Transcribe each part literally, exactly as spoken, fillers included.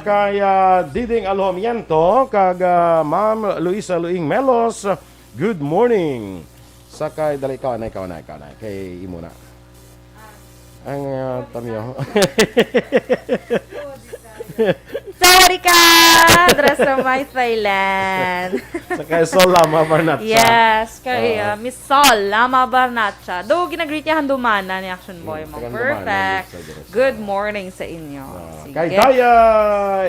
Kay, ah, Diding Alhomiento kag, ah, Ma'am Luisa Luing Melos, good morning. Sa kay, dali, ikaw na, ikaw na, ikaw na. Kay imo na. Ang, ah, tamyo. Sawadika! Dra sa may Thailand. Sa kay Solama Barnatsa. Yes, kay, Oo. ah, Miss Sol Lama Barnatsa. Do, ginagreet niya handumanan ni Action Boy Mm, mo. taga Handumanan, Perfect. Miss Sol Barnatsa. Good morning sa inyo. Ah, Sige. kay Daya,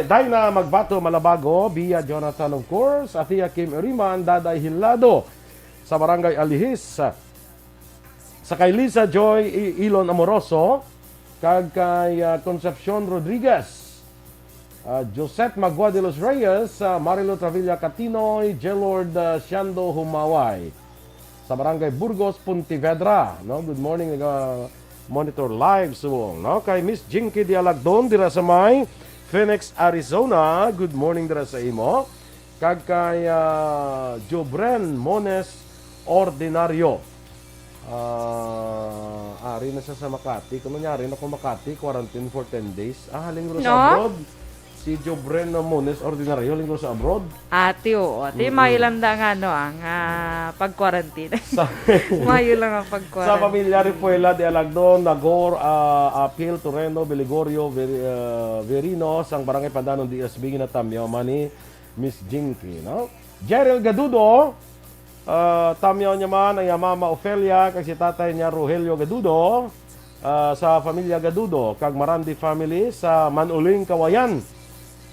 Dina Magbato Malabago, Bia Jonathan, of course, Atia Kim Uriman, Daday Hilado, sa Barangay Alihis, sa kay Lisa Joy I-, Ilon Amoroso, kag kay, ah, Concepcion Rodriguez, ah, Josette Magua de los Reyes, ah, Marilo Travilla Catinoy, Jelord, ah, Siando Humaway, sa Barangay Burgos, Pontevedra, no? Good morning, naga-monitor live subong, no? Kay Miss Jinky Dialagdon dira sa may Phoenix, Arizona. Good morning dira sa imo. Kag kay, ah, Jobren Mones Ordinario. Ah, ari na siya sa Makati. Kung nangyari na ko Makati, quarantine for ten days. Ah, halin ko sa No? abroad. Si Jobren Mones Ordinario, halin ko sa abroad. Ati, oo. Ati, Mm-mm. mayo lang da nga, no, ang, ah, pag-quarantine. Sa Mayo lang ang pag-quarantine. Sa pamilya Repuela de Alagdon, Nagor, ah, Apil, Torreno, Beligorio, Ver-, ah, Verino, sang Barangay Pandanon, D S B, ginatamyaw man ni Miss Jinky, no? Jeril Gadudo, ah, tamyaw niya man ang iya mama Ofelia, kag si tatay niya Rogelio Gadudo, ah, sa pamilya Gadudo, kag Marandi family sa Manuling, Kawayan.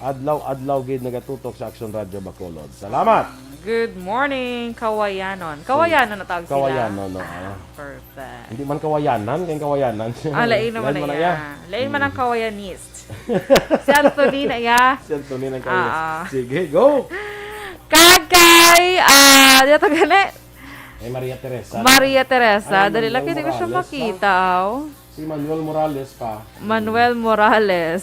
Adlaw-adlaw gid nagatutok sa Action Radio Bacolod. Salamat! Good morning, Kawayanon. Kawayanon na tawag sila? Kawayanon, oo. Ah, perfect. Hindi man Kawayanan, kay Kawayanan. Ah, lain naman Lain na man na iya. iya. Lain man ang Mm. Kawayanist. Si Anthony na iya. Si Anthony ng Kawayan. Ah, ah. Sige, go! Kag kay, ah, di ata gani? Kay Maria Teresa. Maria Teresa. Ay, Dali lang, Manuel hindi ko siya Morales, makita, no? oh. Si Manuel Morales pa. Manuel Morales.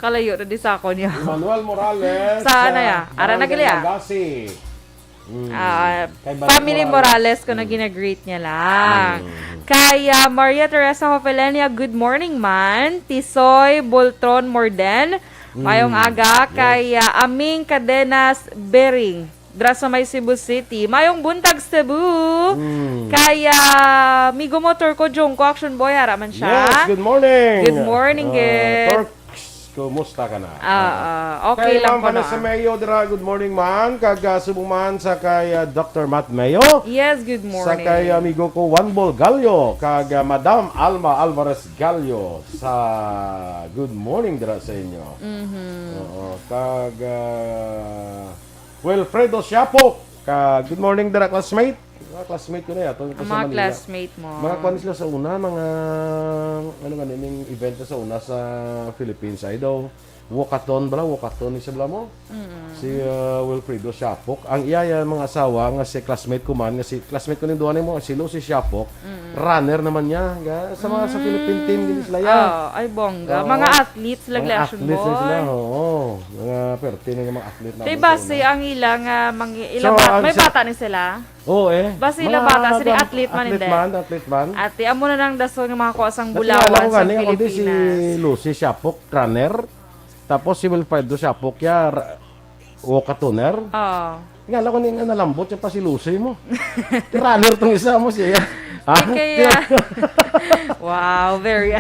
Kalayo na di sa ako niya. Si Manuel Morales, Saan na sa ya? Ara na Barangay gili, ah. Agassi. Mm. Ah, Kay Bal Family Morales. Morales ko na Mm. ginagreet niya lang. Mm. Kay, ah, Maria Teresa Hofelenia, good morning man. Tisoy Boltron Morden, mayong Mm. aga. Yes. Kay, ah, Aming Cadenas Bering, dra sa may Cebu City. Mayong buntag, Cebu. Mm. Kay, ah, Migo Motor ko, Jungko Action Boy, ara man siya. Yes, good morning. Good morning, Ah, gid. Torx. Kumusta ka na? Ah, ah, okay Kay lang Ma'am po, no, Vanessa ah. Mayo dira, good morning, man. Kag, ah, subong man sa kay, ah, Doctor Matt Mayo. Yes, good Sa morning. kay amigo ko, Juan Bol Gallo. Kag, ah, Madam Alma Alvarez Gallo. Sa good morning dira sa inyo. Mhm. Oo. Kag, ah, Wilfredo Siapo. Kag, good morning dira, classmate. Mga classmate ko na yato, Ang sa mga Manila. classmate mo. Mga kwan sila sa una, mga, ano nga, ning event na sa una sa Philippines, ay daw, walkathon bala, walkathon ni siya bala mo? Mm. Si, uh, Wilfredo Siapok. Ang iya, iya, mga asawa, nga si classmate ko man, nga si, classmate ko ning duha nimo, si Lucy Siapok, Mm. runner naman niya. Ga, sa mga sa Philippine team, din sila yan. Ah, ay, bongga. Oo. Mga athletes, Mga like, action athletes na sila, boy. oo. Mga perte na mga athlete Di naman ba sa si una. ang ilang, ah, mang-, So, ilang bat-, ang may sa bata ni sila? Oo, eh. Basta sila Mga bata, sila athlete man, athlete hindi. man, athlete man. Ate, amo na nang dason nga mga kuha sang Dati bulawan nga lang ko sa gani, ako di si Pilipinas. Lucy Siapok, runner. Tapos si Wilfredo Siapok, ya, ra-, walkathoner. Oo. Nga lang ko ni nga nalambot siya pa si Lucy mo. Ti runner tong isa mo siya. Ha? Kaya, Ti- wow, very,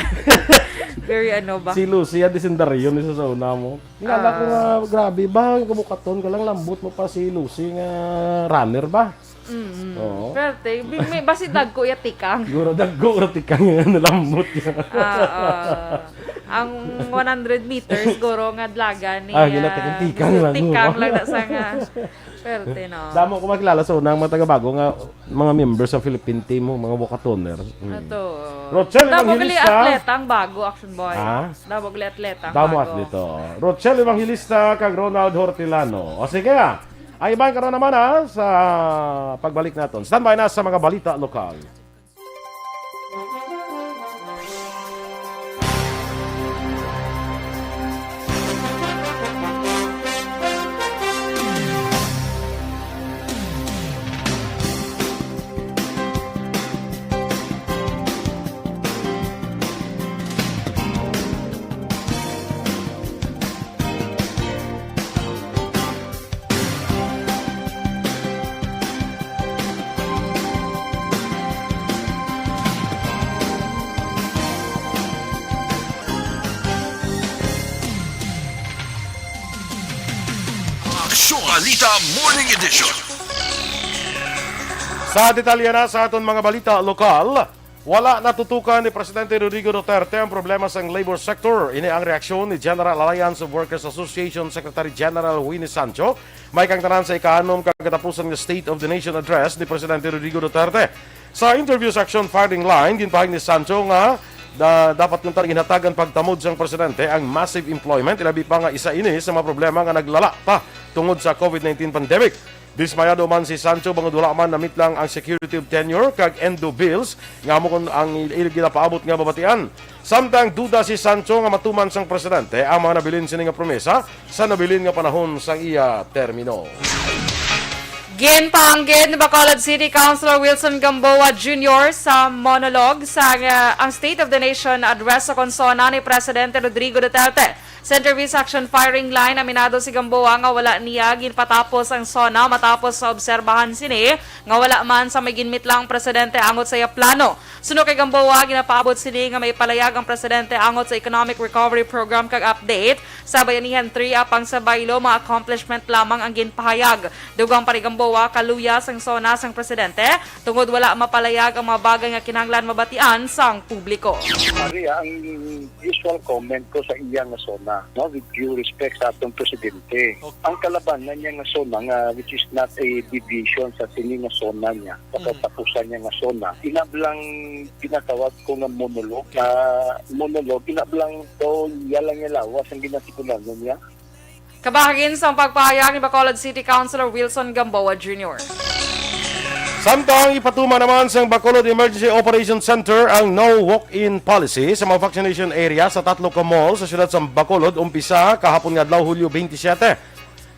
very ano ba? Si Lucy, ya, di si Dario, ni sa sauna mo. Nga lang ko Ah. nga, grabe ba, kabukaton ka lang, lambot mo pa si Lucy nga runner ba? Mm-mm. Oo. Pero te, bi-, may, basi dagko ya tikang. Siguro dagko ra tikang nga nalambot niya. Ah, ah. Ang one hundred meters, siguro nga dlaga ni, Ah, gila, ah, tikang, tikang lang, tikang no? lang na sa nga. Pero te, no? Damo ko makilala sa unang mga taga-bago nga mga members sa Philippine team mo, mga walkathoner. Mm. Ato. Rochelle Damo gali Evangelista. atleta ang bago, Action Boy. Ha? Damo gali atleta ang Damo bago. atleta, oh. Rochelle Evangelista kag Ronald Hortilano. O sige, ah. Ay, iban karon naman, ah, sa pagbalik naton. Standby na sa mga balita lokal. Aksyon Balita Morning Edition. Sa detalye na sa aton mga balita lokal, wala natutukan ni Presidente Rodrigo Duterte ang problema sang labor sector. Ini ang reaksyon ni General Alliance of Workers Association Secretary General Winnie Sancho, may kang tanan sa ika-anom ka katapusan nga State of the Nation Address ni Presidente Rodrigo Duterte. Sa interview sa Aksyon Firing Line, ginpahayag ni Sancho nga da-, dapat kunta ginhatagan pagtamod sang presidente ang massive employment, ilabi pa nga isa ini sa mga problema nga naglala pa tungod sa COVID nineteen pandemic. Dismayado man si Sancho bangod wala man namitlang ang security of tenure kag ENDO bills nga amo kon ang il-, il-, ginapaabot nga babatian. Samtang duda si Sancho nga matuman sang presidente ang mga nabilin sini nga promesa sa nabilin nga panahon sang iya termino. Ginpaanggid ni Bacolod City Councilor Wilson Gamboa Junior sa monologue sa, uh, ang State of the Nation Address sa konsona ni Presidente Rodrigo Duterte. Sa interview sa Action Firing Line, aminado si Gamboa nga wala niya ginpatapos ang SONA matapos sa obserbahan sini nga wala man sa may ginmitlang presidente angot sa iya plano. Suno kay Gamboa, ginapaabot sini nga may palayag ang presidente angot sa Economic Recovery Program kag update sa Bayanihan three apang sa Baylo, mga accomplishment lamang ang ginpahayag. Dugang pa ni Gamboa, kaluya sang SONA sang presidente tungod wala mapalayag ang mga bagay nga kinahanglan mabatian sang publiko. Ari ang usual comment ko sa iya nga SONA, no, with due respect sa atong presidente. Okay. Ang kalabanan niya nga SONA nga, which is not a division sa sini nga SONA niya, sa, mm, katapusan niya nga SONA, inablang ginatawag ko nga monologue, nga monologue, inablang to, iya lang niya lawas ang ginasikunan niya. Kabahin sang pagpahayag ni Bacolod City Councilor Wilson Gamboa Junior. Samtang ipatuman naman sang Bacolod Emergency Operation Center ang no walk-in policy sa mga vaccination area sa tatlo ka mall sa siyudad sa Bacolod, umpisa kahapon nga adlaw, Hulyo twenty-seven,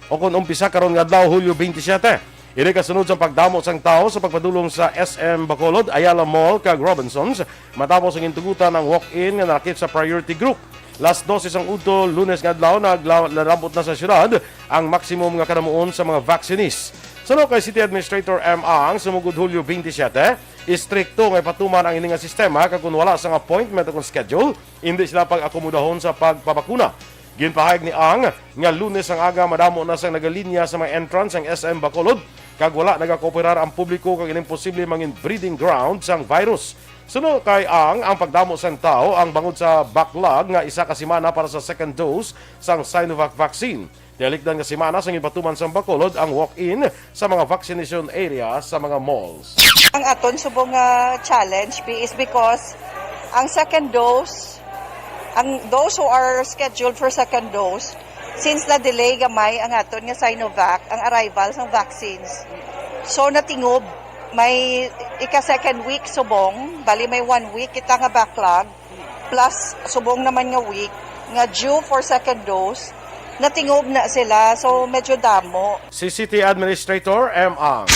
o kon umpisa karon nga adlaw, Hulyo twenty-seven. Ini kasunod sa pagdamo sang tawo sa pagpadulong sa S M Bacolod, Ayala Mall, kag Robinsons, matapos ang gintugutan ang walk-in nga nalakip sa priority group. Las dose sang udto, Lunes nga adlaw, nagla-, nalambot na sa siyudad ang maximum nga kadamuon sa mga vaccinees. Suno kay City Administrator M. Ang, sumugod Hulyo twenty-seven, istrikto nga ipatuman ang ini nga sistema, kag kon wala sang appointment o kon schedule, indi sila pag-akomodahon sa pagpabakuna. Ginpahayag ni Ang nga Lunes ang aga madamo na sang nagalinya sa mga entrance ang S M Bacolod, kag wala nagakooperar ang publiko, kag ining posible mangin breeding ground sang virus. Suno kay Ang, ang pagdamo sang tawo ang bangod sa backlog nga isa ka semana para sa second dose sang Sinovac vaccine. Tiyalikdan nga semana sang ginpatuman sang Bacolod ang walk-in sa mga vaccination area sa mga malls. Ang aton subong nga challenge be-, is because ang second dose, ang those who are scheduled for second dose, since na-delay gamay ang aton nga Sinovac, ang arrival sang vaccines. So, natingob, may ika-second week subong, bali may one week kita nga backlog, plus subong naman nga week nga due for second dose, natingob na sila. So, medyo damo. Si City Administrator M. Ang.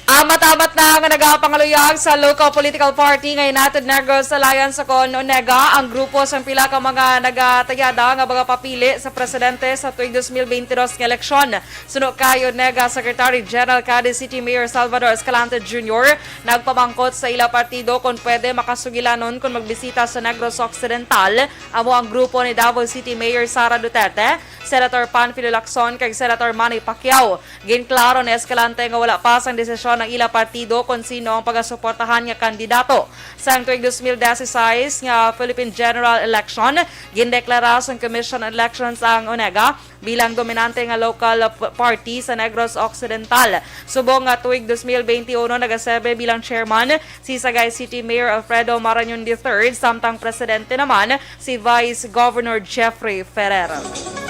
Amat-amat na nga nagapangaluyag sa local political party nga United Negros Alliance, kon UNEGA, ang grupo sang pila ka mga nagatayada nga magapapili sa presidente sa tuig dos mil bente dos nga eleksyon. Suno kay UNEGA Secretary General kag City Mayor Salvador Escalante Junior, nagpamangkot sa ila partido kon pwede makasugilanon kon magbisita sa Negros Occidental amo ang grupo ni Davao City Mayor Sara Duterte, Senator Panfilo Lacson, kag Senator Manny Pacquiao. Ginklaro ni Escalante nga wala pa sang desisyon ang ila partido kon sino ang pagasuportahan nga kandidato. Sang tuig dos mil dieciséis nga Philippine General Election, gindeklara sang Commission on Elections ang UNEGA bilang dominante nga local p-, party sa Negros Occidental. Subong nga tuig dos mil bente uno, nagaserbe bilang chairman si Sagay City Mayor Alfredo Marañon the third, samtang presidente naman si Vice Governor Jeffrey Ferrer.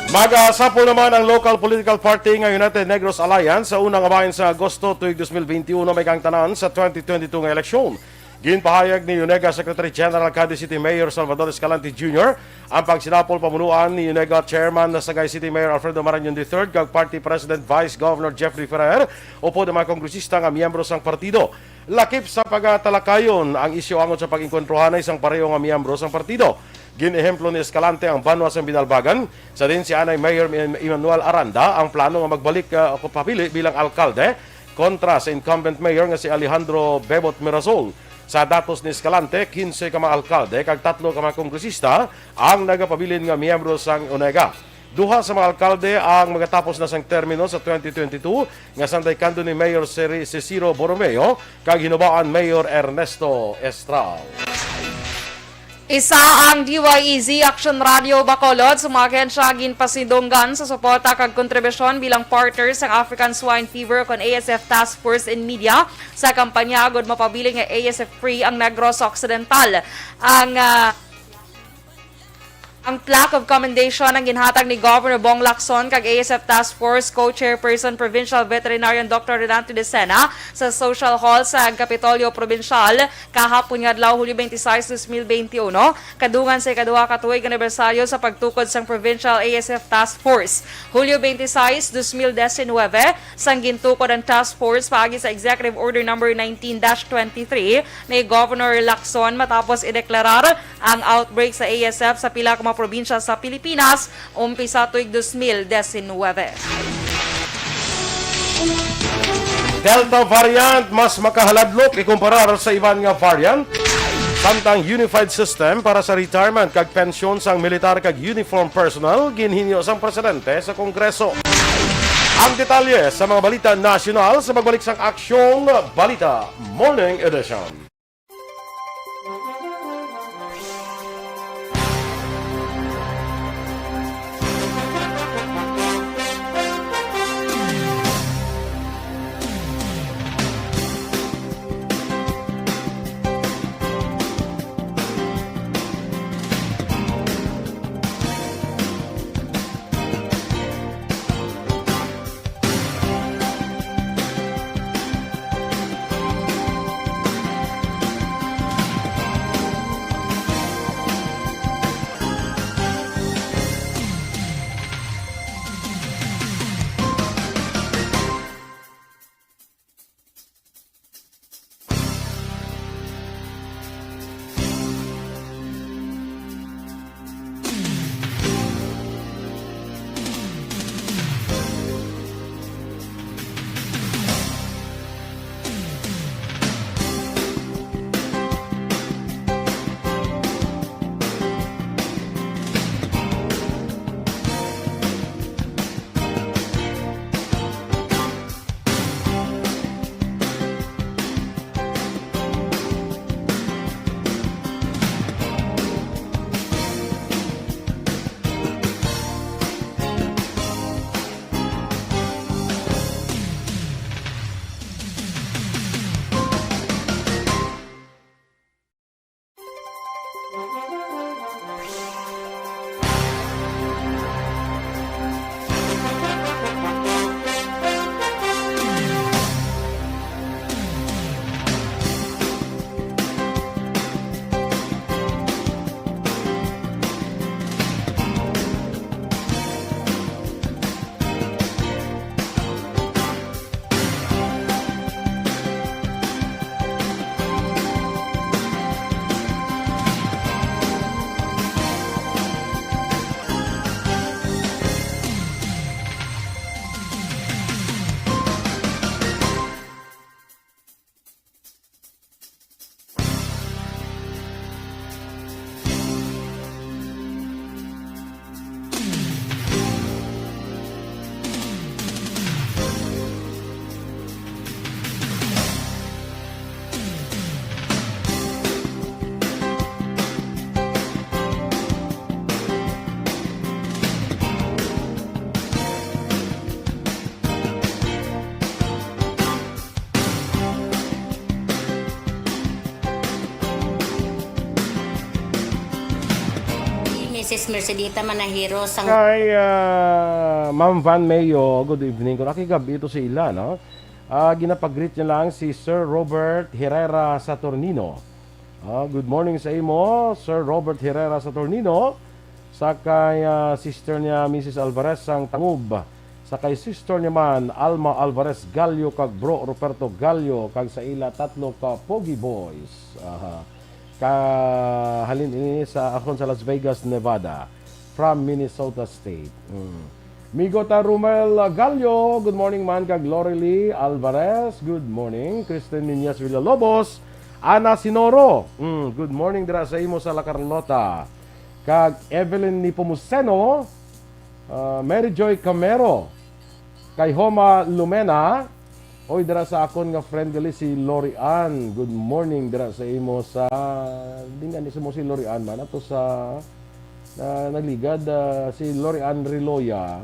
Magasapol naman ang local political party nga United Negros Alliance sa una nga bahin sa Agosto tuig dos mil bente uno, may kaangtanan sa twenty twenty-two nga eleksyon. Ginpahayag ni UNEGA Secretary General kag City Mayor Salvador Escalante Junior ang pagsinapol pamunuan ni UNEGA Chairman na Sagay City Mayor Alfredo Marañon the third kag Party President Vice Governor Jeffrey Ferrer upod ang mga kongresista nga miyembro sang partido. Lakip sa pagatalakayon ang isyu angot sa pag-engkontrohanay sang pareho nga miyembro sang partido. Gin-ehemplo ni Escalante ang banwa sang Binalbagan, sa diin si anay Mayor Em-, Emmanuel Aranda ang plano nga magbalik, ah, o papili bilang alkalde kontra sa incumbent mayor nga si Alejandro Bebot Mirasol. Sa datos ni Escalante, quince ka mga alkalde kag tatlo ka mga kongresista ang nagapabilin nga miyembro sang UNEGA. Duha sa mga alkalde ang magatapos na sang termino sa twenty twenty-two nga sanday kando ni Mayor Seri-, Cicero Borromeo kag hinubaan Mayor Ernesto Estral. Isa ang D Y E Z Action Radio Bacolod sa mga ahensya ginpasidunggan sa suporta kag kontribusyon bilang partner sang African Swine Fever kon A S F Task Force in Media sa kampanya agud mapabilin nga A S F free ang Negros Occidental. Ang, ah, ang plaque of commendation ang ginhatag ni Governor Bong Lacson kag A S F Task Force Co-Chairperson Provincial Veterinarian Doctor Renato Decena sa Social Hall sa Kapitolyo Probinsyal kahapon nga adlaw, Hulyo twenty-six, dos mil benti uno, kadungan sa ikaduha ka tuig anibersaryo sa pagtukod sang Provincial A S F Task Force. Hulyo twenty-six, dos mil diecinuebe, sang gintukod ang task force paagi sa Executive Order Number nineteen dash twenty-three ni Governor Lacson matapos ideklarar ang outbreak sa A S F sa pila ka mga probinsya sa Pilipinas, umpisa tuig dos mil diecinuebe. Delta variant mas makahaladlok ikumparar sa iban nga variant, samtang unified system para sa retirement kag pensyon sang militar kag uniform personnel ginhinyo sang presidente sa Kongreso. Ang detalye sa mga balita nasyonal sa pagbalik sang Aksyong Balita Morning Edition. Missus Mercedita Manahiro sang Kay, ah, Ma'am Van Mayo, good evening. Kung nakigab ito sa ila, no? Ah, ginapag-greet niya lang si Sir Robert Herrera Saturnino. Ah, good morning sa imo, Sir Robert Herrera Saturnino. Sa kay, ah, sister niya, Missus Alvarez sang Tangub. Sa kay sister niya man, Alma Alvarez Gallo kag Bro Ruperto Gallo, kag sa ila tatlo ka Pogi Boys. Aha. Kahalin ini sa akon sa Las Vegas, Nevada, from Minnesota State. Mm. Migo ta Romel Gallo, good morning man kag Lorely Alvarez, good morning. Kristen Niñez Villalobos, Ana Sinoro, mm, good morning dira sa imo sa La Carlota. Kag Evelyn Nepomuceno, Ah, Mary Joy Camero, kay Homa Lumena, oy, dira sa akon nga friend gali si Lori Ann. Good morning dira sa imo sa, di nga ni sa mo si Lori Ann man, ato sa, na, nagligad, ah, si Lori Ann Riloya,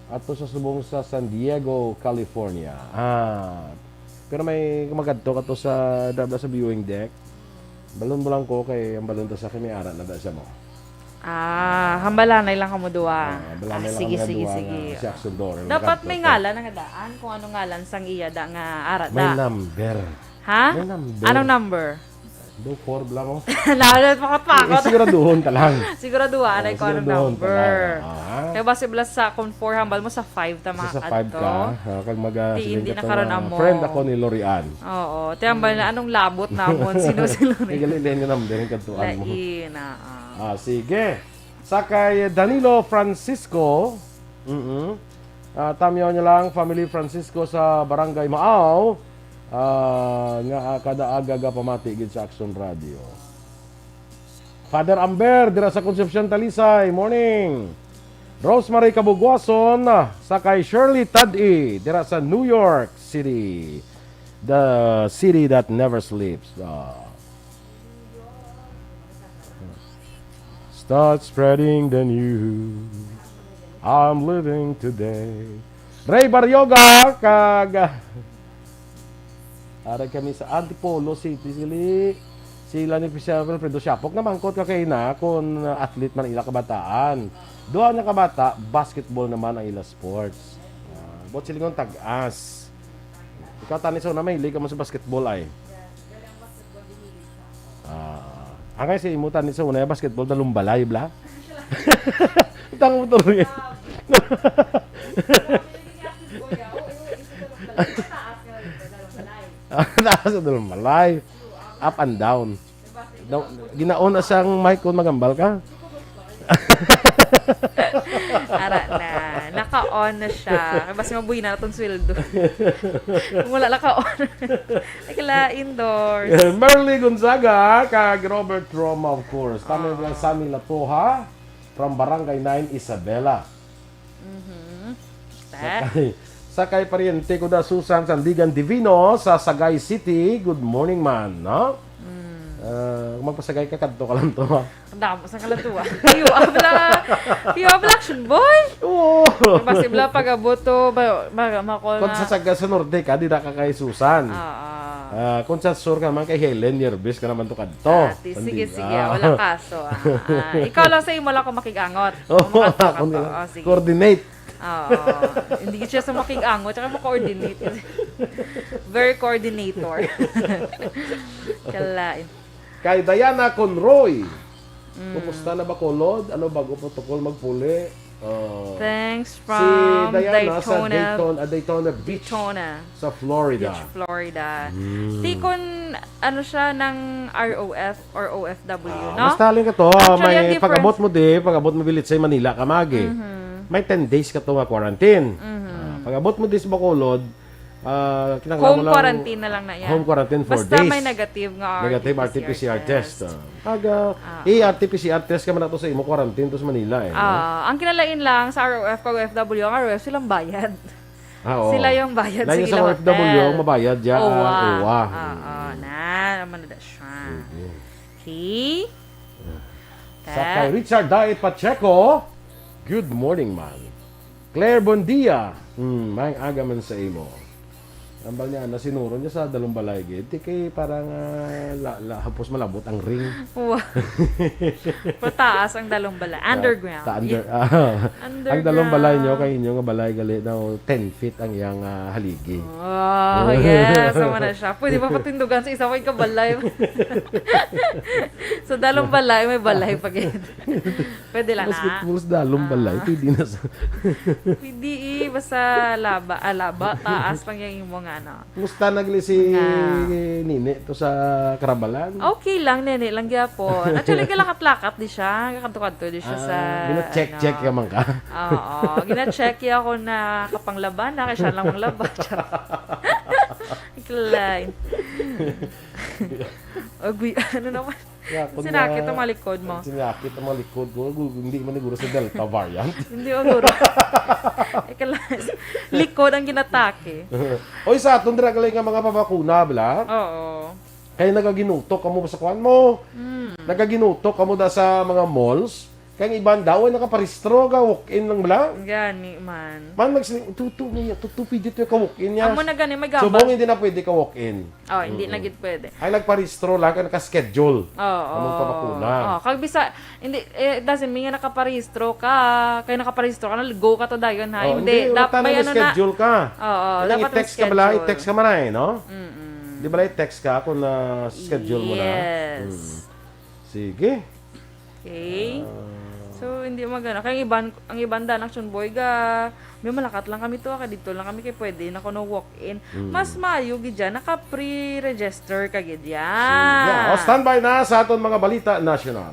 ato sa subong sa San Diego, California. Ah, pero may kumagadto ka to sa, da, da sa viewing deck. Balon mo lang ko kay ang balon to sa kay may ara na da sa mo. Ah, hambalanay lang kamo duwa. Ah, hambalanay Ah, lang sige, kami sige, duwa sige. nga si Action Doran. Dapat may Nagkadto. ngalan ang daan kung anong ngalan sang iya da nga ara May da. number. Ha? May number. Anong number? Do four bla mo. Lalo na pakapakot. Eh, siguraduhon ka lang. Siguraduhan Oh, ay kung anong siguraduhon ka number. lang. Ah. Kaya basi bala sa kung four hambal mo sa five ta Sa, sa five makakadto. ka, ah, kag mag, ah, Di, siling hindi ka na to, karon ah, amo. friend ako ni Lorian. Oo. Ti hambal na anong labot namon, sino si Lorian? Kay gali, lihan nga number ang kadtuan mo. Lain, ah, ah. Ah, sige. Sa kay Danilo Francisco, mm, ah, tamyaw niya lang, family Francisco sa Barangay Maaw, ah, nga, ah, kada aga gapamati gid sa Action Radio. Father Amber, dira sa Concepcion, Talisay, morning. Rosemary Kabugwason, ah, sa kay Shirley Tadi, dira sa New York City. The city that never sleeps. Ah. Start spreading the news. I'm living today. Ray Barrioga, kag, ah, ara kami sa Antipolo City, sili. Sila ni Fisher Alfredo Siapok, namangkot ka kay na kung, ah, athlete man ila kabataan. Duha na kabata, basketball naman ang ila sports. Ah, buot silingon tag-as. Ikaw, tani sa una, mahilig ka mo sa basketball ay. Ah, angay sa imo, tani sa una, basketball, dalumbalay, bla? Tang motor niya. Ah, taas sa dalumbalay. Up and down. Daw, ginaon na sang mic kung magambal ka. Ara na. Naka-on na siya. Kaya mas mabuhi na itong sweldo. Kung wala naka-on. Ay, kala indoors. Merly Gonzaga, kag Robert Roma, of course. Kami Ah. lang Sammy Latoha, from Barangay nine, Isabela. Mhm. Sa Te. kay, sa kay pariente ko da Susan Sandigan Divino sa Sagay City. Good morning, man, no? Mm. Ah, magpasagay ka, kadto ka lang to, ha? Ang damo sa kalantuan. Hiyo, abla. Hiyo, abla, action, boy. Oo. Basi bla pag-abot to, ba, ma, ma, Kung na sa Saga-, sa norte ka, di na ka kay Susan. Oo. Ah, kung sa sur ka naman, kay Helen Yerbes ka naman to kadto. Ah, ti-, sige, Hindi, sige, ah. wala kaso, ah. Ah, ikaw lang sa imo lang kung makig-angot. Oo, Kung makadto ka ako to. nila. Oh, sige. Coordinate. Oo. Hindi siya sa makig-angot, tsaka mo-coordinate. Very coordinator. Kalain. Kay Diana Conroy. Mm. Kumusta na, Bacolod? Ano bago protocol magpuli? Oh. Thanks Si from Diana sa Daytona, Daytona, ah, Daytona Beach Daytona. sa Florida. Beach, Florida. Mm. Ti kun ano siya ng R O F or O F W, Ah, no? Basta halin ka to, Actually, may ang difference pag-abot mo di, pag-abot mo bilit sa Manila ka magi. Mhm. May ten days ka to nga quarantine. Mhm. Ah, pag-abot mo di sa Bacolod, ah, kinahanglan Home mo lang quarantine na lang na yan. home quarantine, four Basta days. may negative nga Negative R T P C R R T P C R test. test. Ah. Pag, ah, Ah. i-R T P C R test ka man ato sa imo quarantine to sa Manila eh, no? Ah, ang kinalain lang sa R O F kag O F W, ang R O F silang bayad. Ah, oo. Sila yung bayad Lain sa sa ilang O F W, hotel. ang mabayad dya, ah, Owa. owa. Ah, Mm. ah, na, naman na siya. Sige. Okay. Sa Ta- kay Richard Daet Pacheco, good morning, man. Claire Bondia, hmm, maayong aga man sa imo. Ambal niya, nasinuron niya sa dalumbalay gid. Di kay parang, ah, la, la, hapos malabot ang ring. Wow. Pataas ang dalumbalay. Underground. Ta-, under, ah, ang Underground. dalumbalay nyo, kay inyo nga balay gali daw ten feet ang iyang, ah, haligi. Oh, yes. Sama na siya. Pwede pa patindugan sa isa ka balay. Sa dalumbalay, may balay pa gid. Pwede lang na. Basketball sa dalumbalay, Ah. pwede na sa Pwede eh, basta laba, ah, laba, taas lang yung imo nga, ano. Kumusta na gali si Nga. Nini to sa Karabalan? Okay lang, Nini lang gyapon. Actually, galakat-lakat di siya. Kakadto-kadto di siya Ah, sa, gina-check-check ano. ka man ka? Oo, gina-check niya ako na kapanglaban na, kaya siya lang manglaba. Kalay. Agoy, ano naman? Sinakit ang mga likod mo. Sinakit ang mga likod ko. Gu-, hindi man siguro sa Delta variant. Hindi, siguro. Ikalas, likod ang ginatake. Oy, sa aton dira gali nga mga pabakuna, bala? Oo. Kay nagaginutok kamo sa kuan mo. Mm. Nagaginutok kamo da sa mga malls. Kay ang iban daw ay nakaparehistro, ga walk-in lang bala. Gani man. Man, nagsiling, "Tuto niya, tuto, pwede to ka walk-in niya." Amo na gani, may gabas. Subong hindi na pwede ka walk-in. Oh, hindi na gid pwede. Ay, nagparehistro lang, kay naka-schedule. Oo. Among pabakuna. Oh, kag bisa, hindi, eh, doesn't mean nga nakaparehistro ka. Kay nakaparehistro ka, naligo ka to dayon, ha? Oh, hindi, hindi, dap-, wala may na ano na. Schedule ka. Oo, dapat i-text ka bala, schedule. I-text ka man ay, no? Mm-mm. Di bala i-text ka kung na-schedule mo na? Yes. Mm. Sige. Okay. Ah. So, hindi magana. Kay ang iban, ang iban da, Action Boy, ga, may malakat lang kami to, kay dito lang kami kay pwede na kuno walk-in. Mm. Mas maayo gid dyan, naka-pre-register ka gid dyan. Sige. O, standby na sa aton mga balita nasyonal.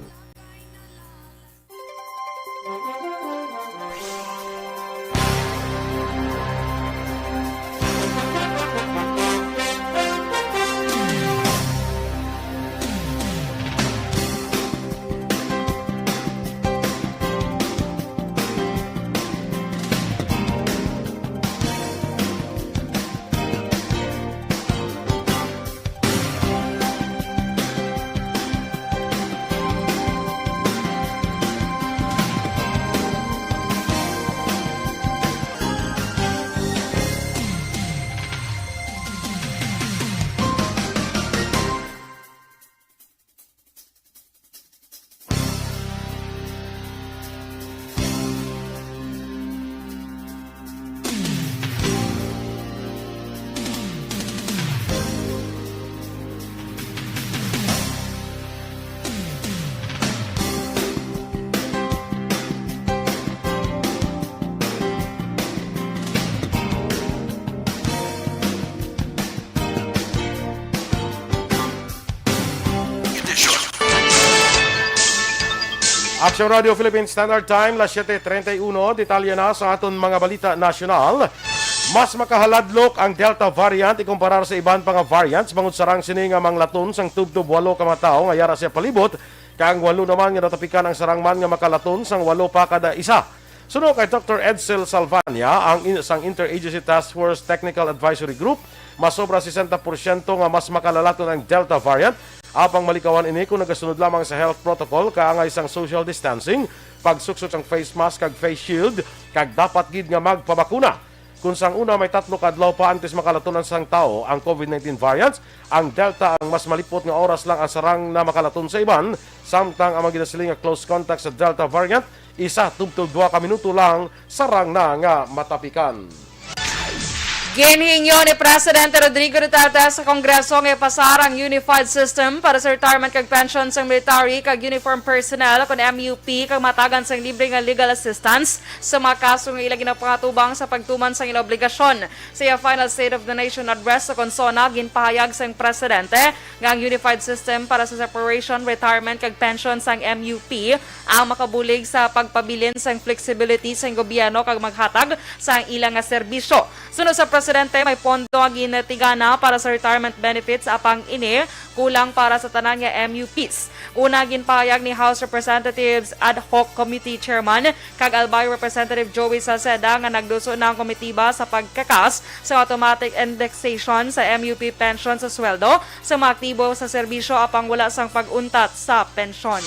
Action Radio Philippine Standard Time, las siete treinta y uno. Detalye na sa aton mga balita nasyonal. Mas makahaladlok ang Delta variant ikumparar sa iban pa nga variants, bangod sarang sini nga manglaton sang tubtob walo ka mga tawo nga yara sa palibot, kag walo naman nga natapikan ang sarang man nga makalaton sang walo pa kada isa. Suno kay Doktor Edsel Salvania, ang in-, sang Interagency Task Force Technical Advisory Group, mas sobra sesenta porsyento nga mas makalalaton ang Delta variant, apang malikawan ini kung nagasunod lamang sa health protocol, kaangay sang social distancing, pagsuksok sang face mask kag face shield, kag dapat gid nga magpabakuna. Kung sang una may tatlo ka adlaw pa antes makalaton-an sang tawo ang COVID nineteen variants, ang Delta ang mas malipot nga oras lang ang sarang na makalaton sa iban, samtang ang mga ginasiling nga close contact sa Delta variant, isa tubtob duha ka minuto lang sarang na nga matapikan. Ginhingyo ni Presidente Rodrigo Duterte sa Kongreso nga ipasar ang unified system para sa retirement kag pension sang military kag uniform personnel, kon M U P, kag matagan sang libre nga legal assistance sa mga kaso nga ila ginapangatubang sa pagtuman sang ila obligasyon. Sa iya final State of the Nation Address sa Konsona, ginpahayag sang presidente nga ang unified system para sa separation, retirement, kag pension sang M U P ang makabulig sa pagpabilin sang flexibility sang gobyerno kag maghatag sang ila nga serbisyo. Suno sa presidente, may pondo nga ginatigana para sa retirement benefits, apang ini kulang para sa tanan nga M U Ps. Una, ginpahayag ni House Representatives Ad Hoc Committee Chairman kag Albay Representative Joey Salceda nga nagduso na ang komitiba sa pagkakas sa automatic indexation sa M U P pension sa sweldo sa mga aktibo sa serbisyo apang wala sang pag-untat sa pensyon.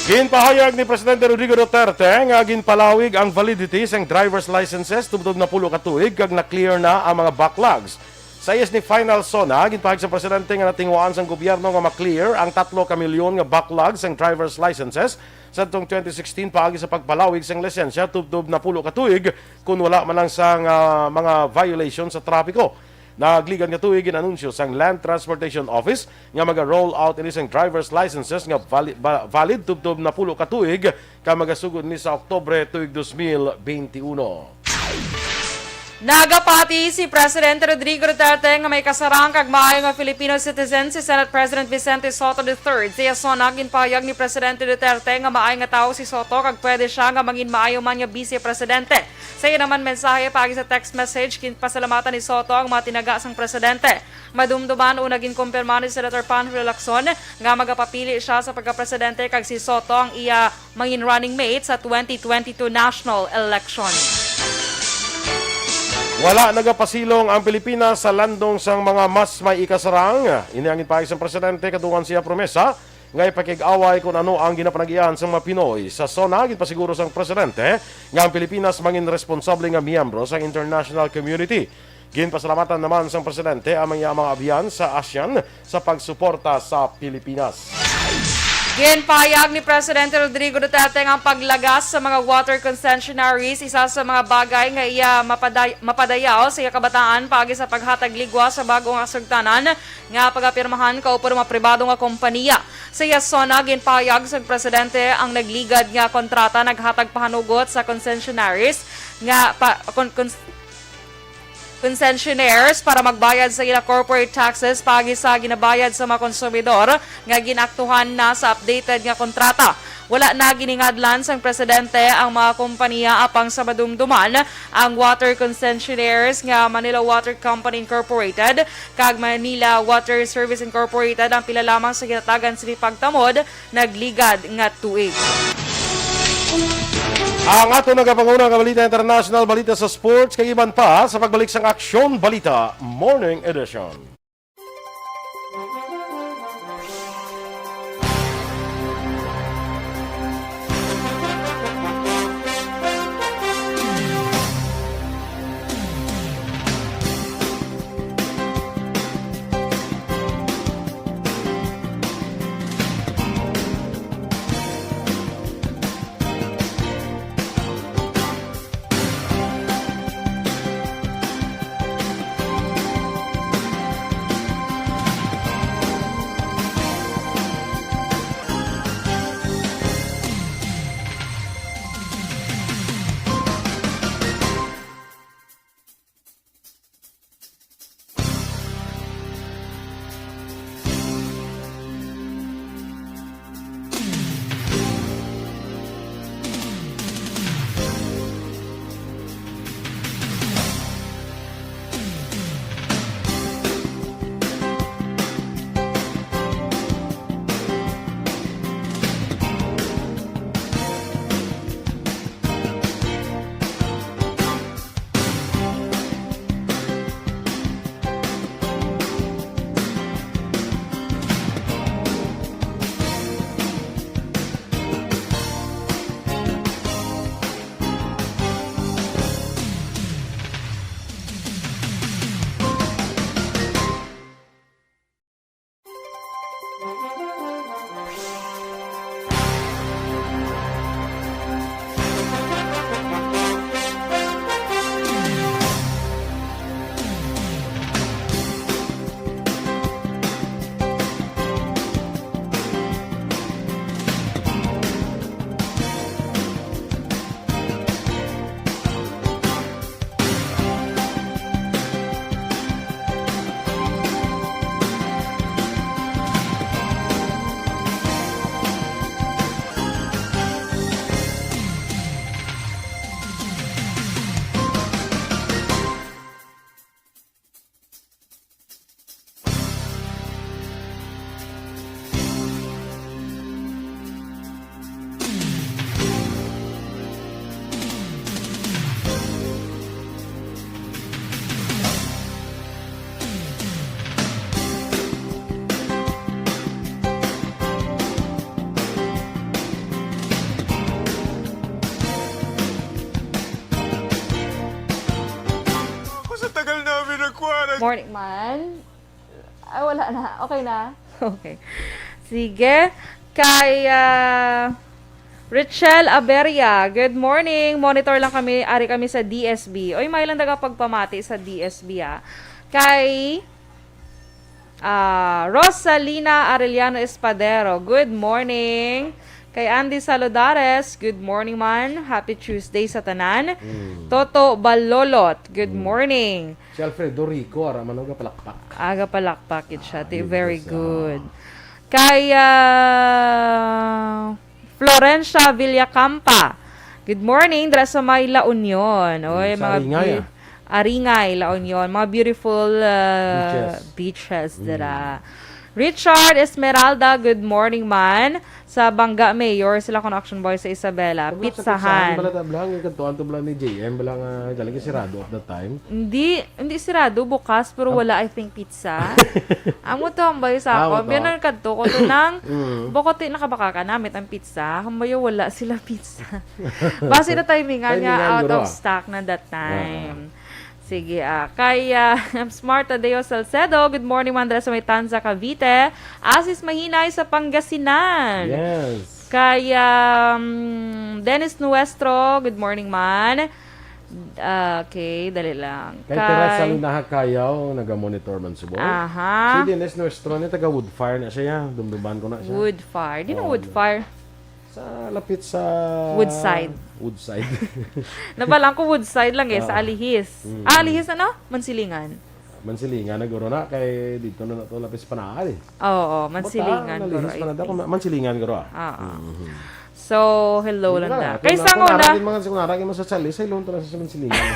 Ginpahayag ni Presidente Rodrigo Duterte nga ginpalawig ang validity sang driver's licenses tubtob napulo ka tuig kag na-clear na ang mga backlogs. Sa iya sini final SONA, ginpahayag sa presidente nga natinguhaan sang gobyerno nga ma-clear ang tatlo ka milyon nga backlog sang driver's licenses sadtong twenty sixteen paagi sa pagpalawig sang lisensya tubtob napulo ka tuig kon wala man lang sang, ah, mga violation sa trapiko. Nagligad nga tuig, gin-anunsyo sang Land Transportation Office nga maga-roll out ini sang driver's licenses nga vali-, ba-, valid tubtob napulo ka tuig, kag magasugod ini sa Oktubre tuig dos mil benti uno. Nagapati si Presidente Rodrigo Duterte nga may kasarang kag maayo nga Filipino citizen si Senate President Vicente Sotto the third. Sa iya SONA, ginpahayag ni Presidente Duterte nga maayo nga tawo si Sotto kag pwede sia nga mangin maayo man nga Vice Presidente. Sa iya naman mensahe paagi sa text message, ginpasalamatan ni Sotto ang mga tinaga sang presidente. Madumduman o naging kumpirma ni Senator Panfilo Lacson nga magapapili sia sa pagkapresidente kag si Sotto ang iya mangin running mate sa twenty twenty-two national election. Wala nagapasilong ang Pilipinas sa landong sang mga mas may ikasarang. Ini ang ginpahayag sang presidente kadungan siya promesa nga ipakig-away kon ano ang ginapanag-iyahan sang mga Pinoy. Sa SONA, ginpasiguro sang presidente nga ang Pilipinas mangin responsable nga miyembro sang international community. Ginpasalamatan naman sang presidente ang mga, mga abyan sa ASEAN sa pagsuporta sa Pilipinas. Ginpahayag ni Presidente Rodrigo Duterte nga ang paglagas sa mga water concessionaries isa sa mga bagay nga iya mapaday-, mapadayaw sa iya kabataan paagi sa paghatag ligwa sa bag-o nga sugtanan nga pagapirmahan kaupod ang mga pribado nga kompanya. Sa iya SONA, ginpahayag sang presidente ang nagligad nga kontrata naghatag pahanugot sa concessionaries nga pa, kon-, kon-, concessionaires para magbayad sa ila corporate taxes paagi sa ginabayad sa mga konsumidor nga ginaktuhan na sa updated nga kontrata. Wala na giningadlan sang presidente ang mga kompanya apang sa madumduman ang water concessionaires nga Manila Water Company Incorporated kag Manila Water Service Incorporated ang pila lamang sa ginatagan sini pagtamod nagligad nga tuig. Ang ato nagapanguna nga balita international, balita sa sports, kag iban pa sa pagbalik sang Aksyon Balita Morning Edition. Ako sa tagal namin nagkuha. Morning man. Ay, wala na. Okay na? Okay. Sige. Kay, ah, Richelle Aberia, good morning. Monitor lang kami, ari kami sa D S B. Oy, may lang daga pagpamati sa D S B, ah. Kay, ah, Rosalina Arellano Espadero, good morning. Kay Andy Saludares, good morning man. Happy Tuesday sa tanan. Mm. Toto Balolot, good Mm. morning. Si Alfredo Rico, ara man, aga palakpak. Aga palakpak, yun siya. Ah, Ti-, yun very siya. good. Kay, ah, Florencia Villacampa, good morning, dira sa may La Union. Oy, Sa mga Aringay, beau-, ah. Aringay, La Union. Mga beautiful, ah, Beaches. beaches Mm. dira. Richard Esmeralda, good morning man. Sa Bangga Mayor, sila kon Action Boy sa Isabela. Wala sa Pizzahan. Pizzahan, bala, bala, ang kantuan to, bala ni J M, bala nga, galing sirado at that time. Hindi, hindi sirado, bukas, pero Ab- wala, I think, pizza. Amo to, ang bayo sa Ah, akon. Amo to. Biyan ang kadto ko to nang, Mm. bako ti nakabaka ka namit ang pizza. Ang bayo, wala sila pizza. Basi na timingan nga Timingan, out guro, of ah. stock na that Ah. time. Sige, ah, kay, ah, Smart Tadeo Salcedo, good morning, man, dira sa may Tanza, Cavite. Asis Mahinay sa Pangasinan. Yes. Kay, um, Dennis Nuestro, good morning, man. Ah, okay, dali lang. Kay Teresa Linaha Cayaw, naga-monitor man subong. Aha. Si Dennis Nuestro, ni taga Woodfire na siya, ya. Dumduman ko na siya. Woodfire. Di na Oo, Woodfire. Sa lapit sa Woodside. Woodside. Nabalaan ko Woodside lang eh, sa Oo. Alihis. Mm. Ah, Alihis ano? Mansilingan. Mansilingan na guro na, kay dito na na to lapis panahal eh. Oo, Mansilingan, Bata, guro, Alihis I pa na da, think. kung ma-, Mansilingan guro, ah. Oo. Mhm. So, hello lang Wala, na. kung Kay na, sa kung una, nara din mga, kung nara din mga sa Chalis, hello to lang sa Mansilingan.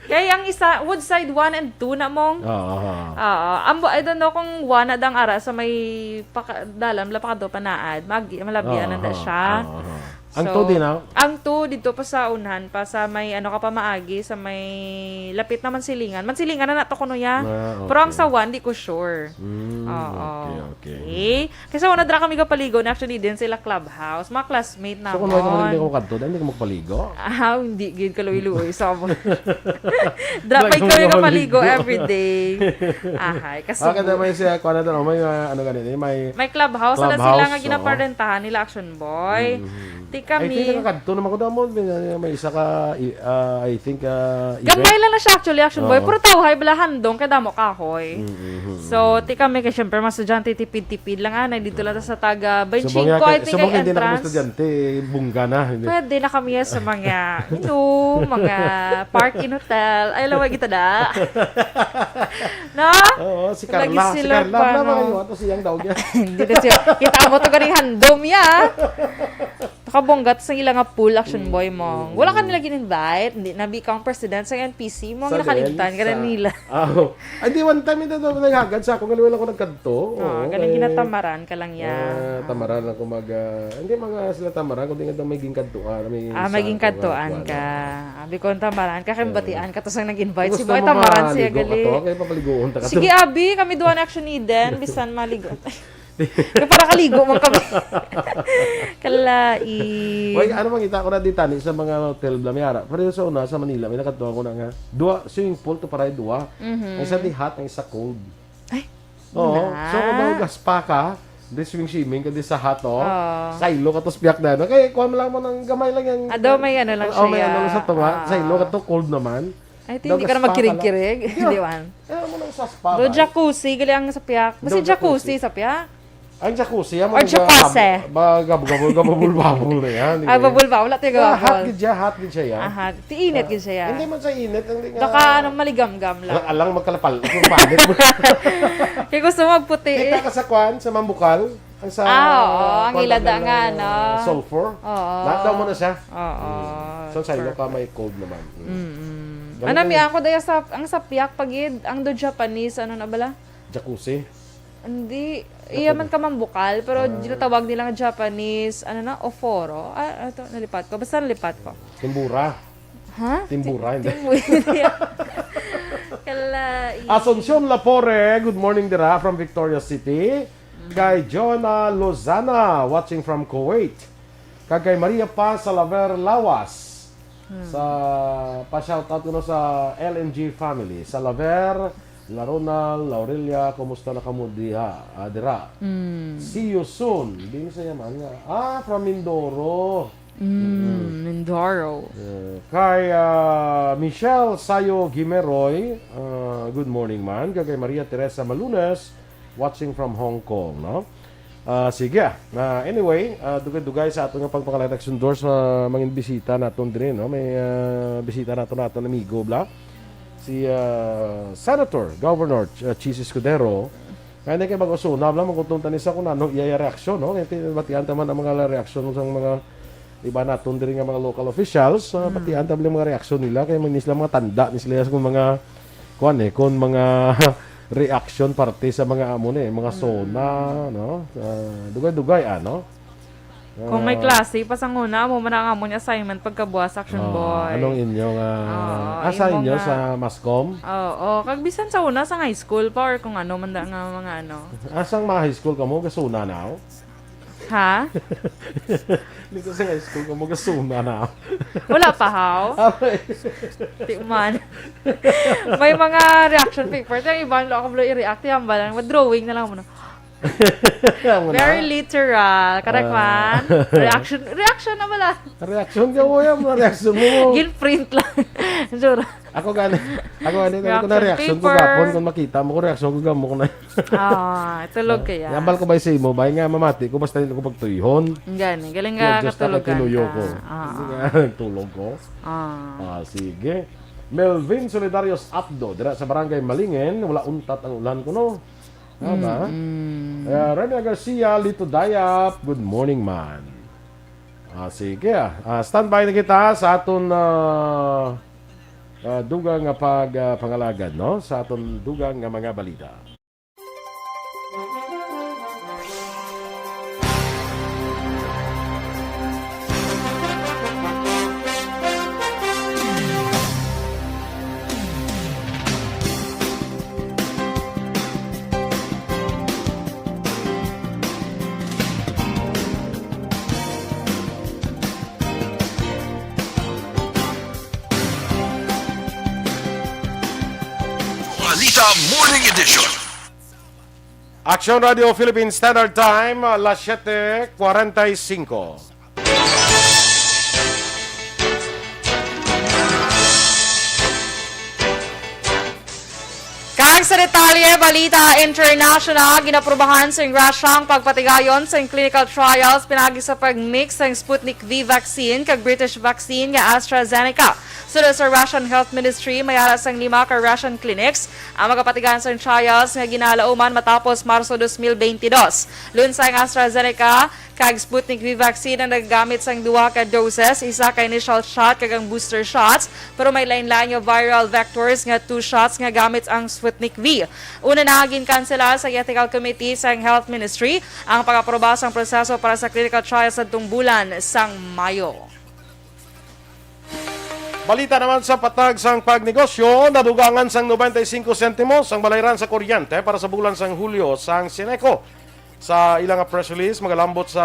Kay ang isa, Woodside one and two na mong. Oo, oo. Oo. Ambo, I don't know kung one na dang ara sa may paka-, dalam, la pakadto panaad. Mag-, malabian Oo, na da oo. siya. Oo, oo. Ang So, two din, ah? ang two dito pa sa unhan pa sa may, ano ka pa maagi, sa may lapit na Mansilingan. Mansilingan na na to kuno ya. Ah, Pero ang okay. sa one, di ko sure. Mm, Oo. okay, okay. Okay. Kasi una dira kami gapaligo na actually din sila clubhouse. Mga classmate So, kung wala ka namon. maligay ko kadto, dahil hindi ka magpaligo? Ah, hindi gid kaluoy-luoy sa amon. Dra Wala pa ka kami maligay. kapaligo every day. Ahay, kasi Ah, kada bu- may siya, kuha na to, no? May, ah, ano ganito, may May clubhouse na sila Clubhouse, nga oo. ginaparentahan nila Action Boy. Mhm. Ti I think kami nakakadto naman ko damon, may, may isa ka, i-, ah, I think, ah, event. Gamay lang na siya actually, Action Boy. Oo. Pero tawhay bala handom kay damo kahoy. Mm, mhm, So, mhm. ti kami kay syempre mga estudyante, tipid-tipid lang, ah, nandito lang ta sa taga Subong twenty-five, ya, I think, subong ay hindi na kami entrance. estudyante, bungga na, hindi. Pwede na kami sa mga, you know, mga park in hotel. Ay, laway kita da. No? Oo, si Lagi Carla, si sila Carla, pa, wala no? ba kayo? Ato siyang daw niya. Hindi na siya. Kita mo to ganing handom ya. Nakabunggat sa ila nga pool, Action Boy mo. Mm, Wala ka mm. nila gin-invite, hindi na bi kang president sa N P C mo, Sa nakalimtan ka na N P C, sa nila. Ah, oh. Ay, di, one time, ito daw, naghagad sa ako, nga wala ko nagkadto. Oo, Oo, ganun kay, ginatamaran ka lang, ya. ah, tamaran ako mag, ah, hindi, mga sila tamaran, kundi nga daw may ginkadtuan, may Ah, may sa ginkadtuan kuwan, ka. kuwan. Abi ko ang tamaran ka, kay Oo. batian ka, tas ang nag-invite si Gusto Moy mo tamaran siya maligo ka gali. to? Kaya papaliguon ta ka Sige, to. Abi, kami duha na Action Eden, bisan maligo. Kaya para kaligo man kami. Kalai. Wait, ano, mangita ko na di tani sa mga hotel bla may ara. Pero sa una, sa Manila, may nakadto ko na nga. Dua, swimming pool to para dua. Mhm. Ang isa di hot, ang isa cold. Ay, Oo. na. So, kung mga gaspa ka, di swing swimming, kundi sa hot, oh. Oo. Saylo ka to, spiak na, no? Kaya, kuha mo lang mo ng gamay lang yan. Ado, may ano lang Oh, siya, may ano lang ya. sa tunga. Ah. Saylo ka to, cold naman. Ay, ti, Daw hindi ka na gaspa ka lang. magkirig-kirig. Hindi Hindi, man. Kaya mo lang sa spa Do ba? jacuzzi, gali ang sa piak. Basi Do jacuzzi jacuzzi. sa piak? Ang jacuzzi, yan, Or mga jacuzzi. gab-, ba-, gab-, gab-, gababul-babul na yan, Ah, eh. babul ba? Wala tayo Ah, hot gababul. gid siya, hot gid siya, yan. Ah, hot. Ti init Ah, gid siya, yan. hindi man sa init, hindi nga Baka, ano, maligamgam lang. Alang, alang magkalapal, kung panit mo. Kaya gusto mo magputi, Kita eh. ka sa kwan, sa Mambukal, ang sa Ah, oo, ang kwan ilada naman nga, na no? sulfur. Oo. Lahat daw mo na siya. Oo. Mm. So, sa Sulfur. Iloka may cold naman. Mm. Mm-mm. Galing Ano, mi, kayo. ako daya sa, ang sa piak pagid, ang do Japanese, ano na bala? Jacuzzi? Hindi. Jacuzzi. Iya man ka Mambukal, pero Ah. ginatawag nila nga Japanese, ano na, oforo. Ah, ano to? Nalipat ko. Basta nalipat ko. Timbura. Ha? Timbura, Ti-, hindi. timbu-, hindi. Kalai. Asuncion Lapore, good morning dira from Victoria City. Mm. Kay Jonah Lozana, watching from Kuwait. Kag kay Maria Paz Salaver Lawas. Hmm. Sa, pa-shoutout kuno sa L N G family. Salaver, La Ronald, Laurelia, kumusta na kamo diha? Ah, dira. Hmm. See you soon. Di mo sa yaman nga. Ah, from Mindoro. Mm, Mm. Mindoro. Eh, kay, ah, Michelle Sayo Gimeroy, ah, good morning man. Kag kay Maria Teresa Malunes, watching from Hong Kong, no? Ah, sige, ah. Ah, anyway, ah, dugay-dugay sa aton nga pagpangalaga sa aksyon, Dor, sa mga bisita naton diri, no? May, ah, bisita naton, naton amigo, bla? Si, ah, Senator, Governor Ch-, ah, Chiz Escudero. Kaya na kay mag-usuna, bla, magkutom ta ni sa kung ano iya reaksyon, no? Kaya ti-, batian ta man ang mga reaksyon sang mga iba naton diri nga mga local officials. Ah, batian ta bla ang mga reaksyon nila. Kaya may ni sila mga tanda ni sila sa kung mga, kuwan eh, kung mga reaksyon parte sa mga amo ni, mga SONA, no? Ah, dugay-dugay, ano? Kung may Ah, klase, pasanguna mo man ang amon assignment pagkabuas, Action ah, Boy. Anong inyo nga, Oo, asa imo inyo nga. Sa Mascom? Oo, kag bisan sa una, sa high school pa, or kung ano man da nga mga ano. Asang mga high school kamo? Gasuna na, oh? Ha? Dito sa high school kamo, gasuna na. Wala pa, haw? Aray. Di man. May mga reaction paper. Yung iba, wala ka bala i-react. Yung bala, drawing na lang mo na. Amo na. Very literal. Correct Ah. Man? Reaction, reaction na bala. Reaction ka mo yan, mga reaction mo. Gin-print lang. Sure. Ako gani, ako gani, ako na Reaction reaction ko paper. Gapon kung makita mo ko reaction ko gamo ko na. Ah, tulog kaya. Yambal ko ba sa imo, bay nga mamati ko basta hindi ko pagtuyhon. Gani, galing Kaya nga just katulog ako tinuyo ka. Ko. Ah. Hindi nga, tulog ko. Ah. Ah, sige. Melvin Solidarios Apdo, dira sa Barangay Malingen, wala untat ang ulan kuno. Tama? Mm-mm. Ah, Rene Garcia, Lito Dayap, good morning, man. Ah, sige, ah. Ah, standby na kita sa aton, ah, ah, dugang nga pag, ah, pangalagad, no? Sa aton dugang nga mga balita. Balita Morning Edition. Action Radio Philippine Standard Time, alas siete cuarenta y cinco. Kag sa detalye, balita international, ginaprubahan sang Russia ang pagpatigayon sang clinical trials pinagi sa pag-mix sang Sputnik V vaccine kag British vaccine nga AstraZeneca. Suno sa Russian Health Ministry, may alas sang lima ka Russian clinics ang magapatigayon sang trials nga ginalauman matapos Marso dos mil bente dos. Lunsay ang AstraZeneca kag Sputnik V vaccine ang nagagamit sang duha ka doses, isa ka initial shot kag ang booster shots, pero may lain-lain nga viral vectors nga two shots nga gamit ang Sputnik V. Una na ginkansela sa Ethical Committee sang Health Ministry ang pag-aproba sang proseso para sa clinical trial sadtong bulan sang Mayo. Balita naman sa patag sang pagnegosyo, nadugangan sang noventa y cinco sentimos ang balayran sa kuryente para sa bulan sang Hulyo sang Syneco. Sa ilang press release, magalambot sa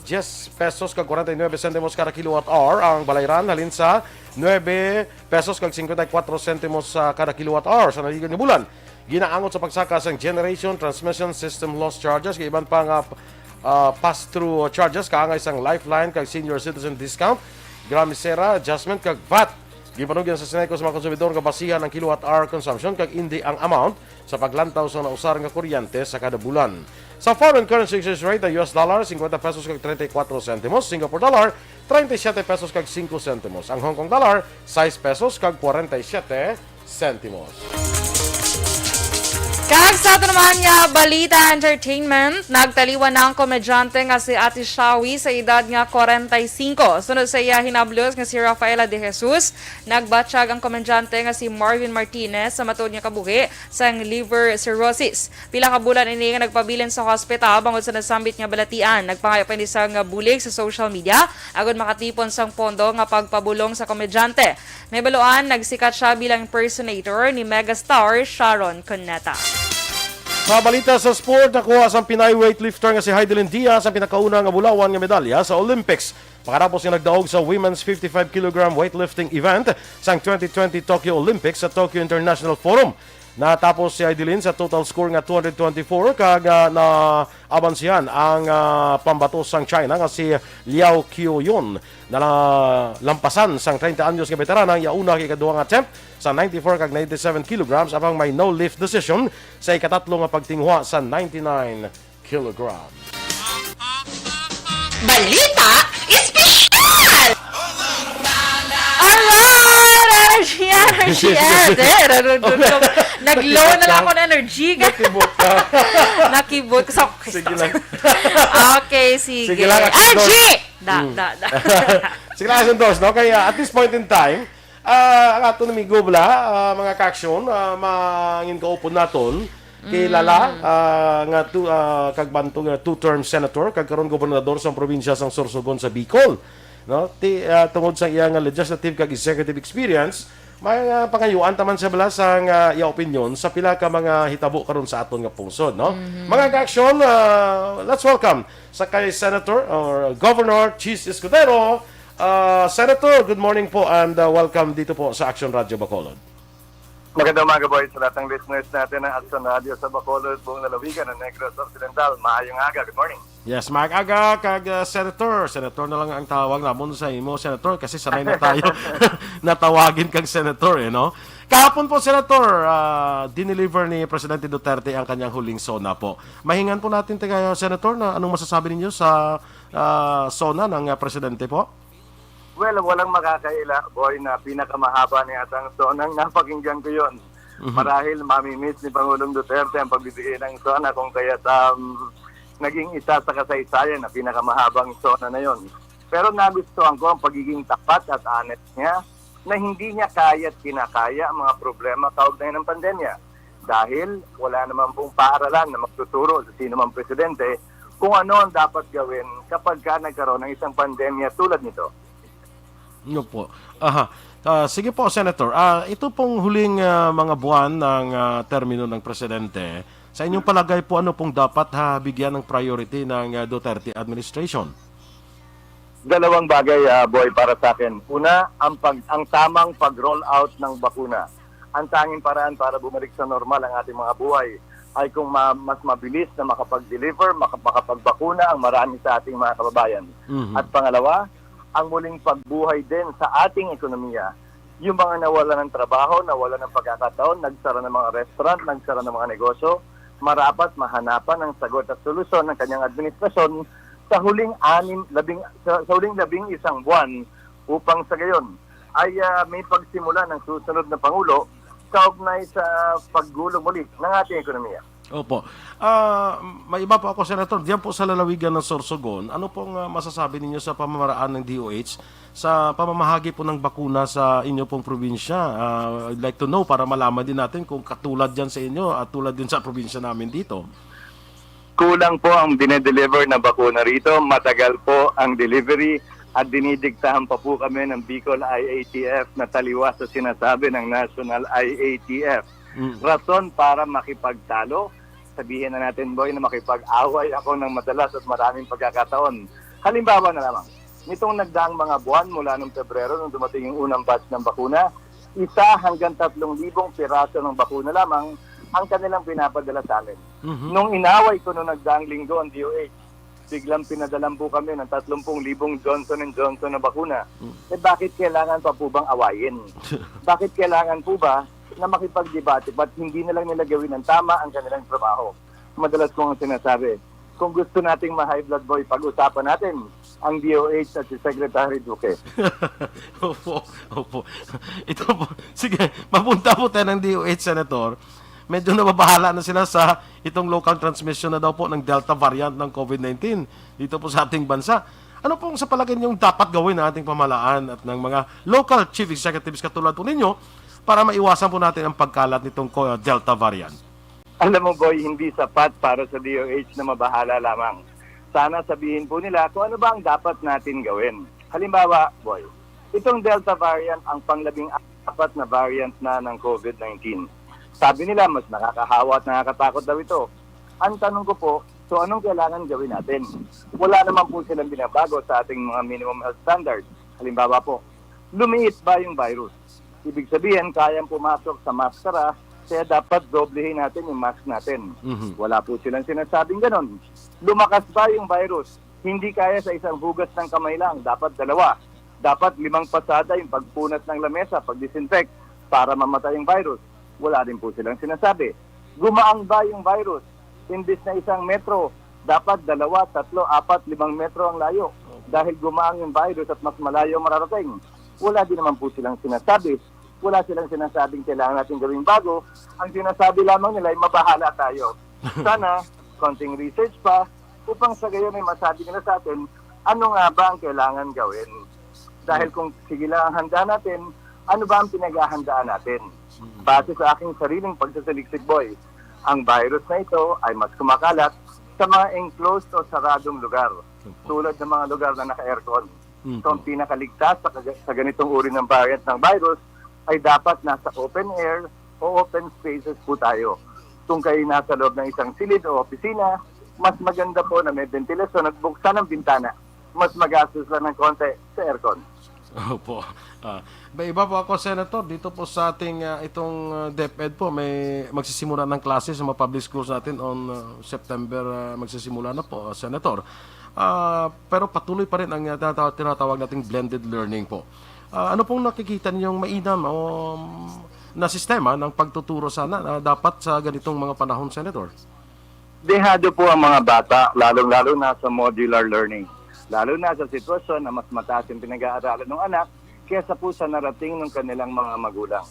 diyes pesos kag kwarenta y nuebe sentimos kada kilowatt hour ang balayran halin sa nuebe pesos kag cincuenta y cuatro sentimos sa kada kilowatt hour sa naligikan nga bulan. Ginaangot sa pagsaka sang generation, transmission, system loss charges, kag iban pa nga, ah, pass-through charges, kaangay sang lifeline kag senior citizen discount, gramisera adjustment, kag vat. Ginpanugyan sa Syneco sa mga konsumidor nga basihan ang kilowatt hour consumption kag indi ang amount sa paglantaw sa nausar nga kuryente sa kada bulan. Sa foreign currency exchange rate, ang U S dollar, cincuenta pesos kag treinta y cuatro sentimos, Singapore dollar, treinta y siete pesos kag cinco sentimos, ang Hong Kong dollar, sais pesos kag kwarenta y siete sentimos. Kag sa ato naman nga balita, entertainment, nagtaliwan na ang komedyante nga si Ate Shawi sa edad nga kwarenta y cinco. Sunod sa iya hinablos nga si Rafaela De Jesus, nagbatyag ang komedyante nga si Marvin Martinez sa matuod nga kabuhi sang liver cirrhosis. Pila ka bulan ini nga nagpabilin sa hospital bangod sa nasambit nga balatian. Nagpangayo pa ini sang bulig sa social media agod makatipon sang pondo nga pagpabulong sa komedyante. Nahibaluan, nagsikat sia bilang impersonator ni megastar Sharon Cuneta. Sa balita sa sport, nakuha sang Pinay weightlifter nga si Heidelin Diaz ang pinakauna nga bulawan nga medalya sa Olympics. Pagkatapos nga nagdaog sa women's fifty-five kilogram weightlifting event sang twenty twenty Tokyo Olympics sa Tokyo International Forum, natapos si Heidelin sa total score nga two hundred twenty-four kag, ah, naabansihan ang, ah, pambato sang China nga si Liao Qiuyun. Nalampasan sang treinta anyos nga veterana ang iya una kag ikaduha nga attempt sa ninety-four kag ninety-seven kilograms, apang may no lift decision sa ikatatlo nga pagtinguha sa ninety-nine kilogram. Balita Espesyal! Alright! Energy, energy, energy! Nag-low na lang ako ng energy. Nakibot ka. Nakibot ko sa Sige lang. Okay, sige. Sige lang, Action Dos. Angie! Da, Mm. da, da. Sige lang, Action Dos, no? Kaya at this point in time, ah, ang aton amigo bala, ah, mga ka-action, ah, mangin kaupod naton, kilala, Mm. ah, nga tu-, ah, kag bantog nga two-term senator, kag karon gobernador sang probinsya sang Sorsogon sa Bicol. No? Ti-, ah, tungod sa iya nga legislative kag executive experience, may, ah, pangayuan ta man siya bala sang, ah, iya opinyon sa pila ka mga hitabo karon sa aton nga pungsod, no? Mhm. Mga ka-action, ah, let's welcome sa kay Senator or Governor Chiz Escudero. Ah, Senator, good morning po and, ah, welcome dito po sa Action Radio Bacolod. Magandang umaga, boy, sa lahat ng listeners natin ng Action Radio sa Bacolod, buong lalawigan ng Negros Occidental. Maayong aga. Good morning. Yes, maayong aga, kag, ah, Senator. Senator na lang ang tawag namon sa imo, Senator, kasi sanay na tayo natawagin kang Senator, eh, no? Kahapon po, Senator, ah, dineliver ni Presidente Duterte ang kanyang huling SONA po. Mahingan po natin, taga, Senator, na anong masasabi ninyo sa, ah, SONA ng, ah, Presidente po? Well, walang makakaila, boy, na pinakamahaba ni atang SONA ang napakinggan ko yun. Mhm. Marahil mamimiss ni Pangulong Duterte ang pagbibigay ng SONA kung kaya't, um, naging isa sa kasaysayan na pinakamahabang SONA na yon. Pero nagustuhan ko ang pagiging tapat at honest niya na hindi niya kaya't kinakaya ang mga problema kaugnay ng pandemya dahil wala naman pong paaralan na magtuturo sa sino mang presidente kung ano ang dapat gawin kapag ka nagkaroon ng isang pandemya tulad nito. Ano po? Aha. Ah, sige po, Senator. Ah, ito pong huling, ah, mga buwan ng, ah, termino ng presidente, sa inyong palagay po, ano pong dapat, ha, bigyan ng priority ng, ah, Duterte administration? Dalawang bagay, ah, boy, para sa akin. Una, ang pag-, ang tamang pag-roll out ng bakuna. Ang tanging paraan para bumalik sa normal ang ating mga buhay ay kung ma-, mas mabilis na makapag-deliver, maka-, makapagbakuna ang marami sa ating mga kababayan. Mhm. At pangalawa, ang muling pagbuhay din sa ating ekonomiya. Yung mga nawalan ng trabaho, nawalan ng pagkakataon, nagsara ng mga restaurant, nagsara ng mga negosyo, marapat mahanapan ang sagot at solusyon ng kanyang administrasyon sa huling anim, labing, sa, sa huling labing isang buwan upang sa gayon ay, ah, may pagsimula ng susunod na Pangulo kaugnay sa paggulong muli ng ating ekonomiya. Opo. Ah, may iba po ako, Senator. Diyan po sa lalawigan ng Sorsogon, ano pong, ah, masasabi ninyo sa pamamaraan ng D O H sa pamamahagi po ng bakuna sa inyo pong probinsya? Ah, I'd like to know para malaman din natin kung katulad diyan sa inyo at tulad din sa probinsya namin dito. Kulang po ang dinedeliver na bakuna rito. Matagal po ang delivery at dinidiktahan pa po kami ng Bicol I A T F na taliwas sa sinasabi ng National I A T F. Mm. Rason para makipagtalo? Sabihin na natin, boy, na makipag-away ako ng madalas at maraming pagkakataon. Halimbawa na lamang, nitong nagdaang mga buwan mula nung Pebrero nung dumating yung unang batch ng bakuna, isa hanggang tatlong libong piraso ng bakuna lamang ang kanilang pinapadala sa amin. Mhm. Nung inaway ko nung nagdaang linggo ang D O H, biglang pinadalan po kami ng tatlong pung libong Johnson and Johnson na bakuna. Mm. Eh, bakit kailangan pa po bang awayin? Bakit kailangan po ba na makipagdebate? Ba't hindi na lang nila gawin ng tama ang kanilang trabaho? Madalas ko ang sinasabi, kung gusto nating ma-high blood, boy, pag-usapan natin ang D O H at si Secretary Duque. Opo, opo. Ito po, sige, mapunta po tayo ng D O H, Senator. Medyo nababahala na sila sa itong local transmission na daw po ng Delta variant ng COVID nineteen dito po sa ating bansa. Ano pong sa palagay niyong dapat gawin ng ating pamahalaan at ng mga local chief executives katulad po ninyo para maiwasan po natin ang pagkalat nitong ko-, Delta variant? Alam mo, boy, hindi sapat para sa D O H na mabahala lamang. Sana sabihin po nila kung ano ba ang dapat natin gawin. Halimbawa, boy, itong Delta variant ang panglabing apat na variant na ng COVID nineteen. Sabi nila, mas nakakahawa at nakakatakot daw ito. Ang tanong ko po, so anong kailangan gawin natin? Wala naman po silang binabago sa ating mga minimum health standards. Halimbawa po, lumiit ba yung virus? Ibig sabihin, kayang pumasok sa maskara, kaya dapat doblehin natin yung mask natin. Mhm. Wala po silang sinasabing ganon. Lumakas ba yung virus? Hindi kaya sa isang hugas ng kamay lang, dapat dalawa. Dapat limang pasada yung pagpunat ng lamesa, pag-disinfect, para mamatay ang virus. Wala din po silang sinasabi. Gumaang ba yung virus? Imbis na isang metro, Dapat dalawa, tatlo, apat, limang metro ang layo dahil gumaang yung virus at mas malayo ang mararating. Wala din naman po silang sinasabi. Wala silang sinasabing kailangan natin gawing bago. Ang sinasabi lamang nila ay mabahala tayo. Sana, konting research pa upang sa gayon ay masabi nila sa atin ano nga ba ang kailangan gawin. Dahil kung sige lang ang handa natin, ano ba ang pinaghahandaan natin? Base sa aking sariling pagsasaliksik, boy, ang virus na ito ay mas kumakalat sa mga enclosed o saradong lugar, tulad ng mga lugar na naka-aircon. So, ang pinakaligtas sa, kaga- sa ganitong uri ng variant ng virus ay dapat nasa open air o open spaces po tayo. Kung kayo nasa loob ng isang silid o opisina, mas maganda po na may ventilasyon at buksan ang bintana. Mas magastos lang ng konti sa aircon. Opo. Ah, may iba po ako, Senator. Dito po sa ating ah, itong ah, DepEd po, may magsisimula ng klase sa mga public schools natin on ah, September, ah, magsisimula na po, ah, Senator. Ah, pero patuloy pa rin ang ah, tinataw- tinatawag nating blended learning po. Ah, ano pong nakikita ninyong mainam o mm, na sistema ng pagtuturo sana na dapat sa ganitong mga panahon, Senator? Dehado po ang mga bata, lalong-lalo na sa modular learning. Lalo na sa sitwasyon na mas mataas yung pinag-aaralan ng anak kesa po sa narating ng kanilang mga magulang.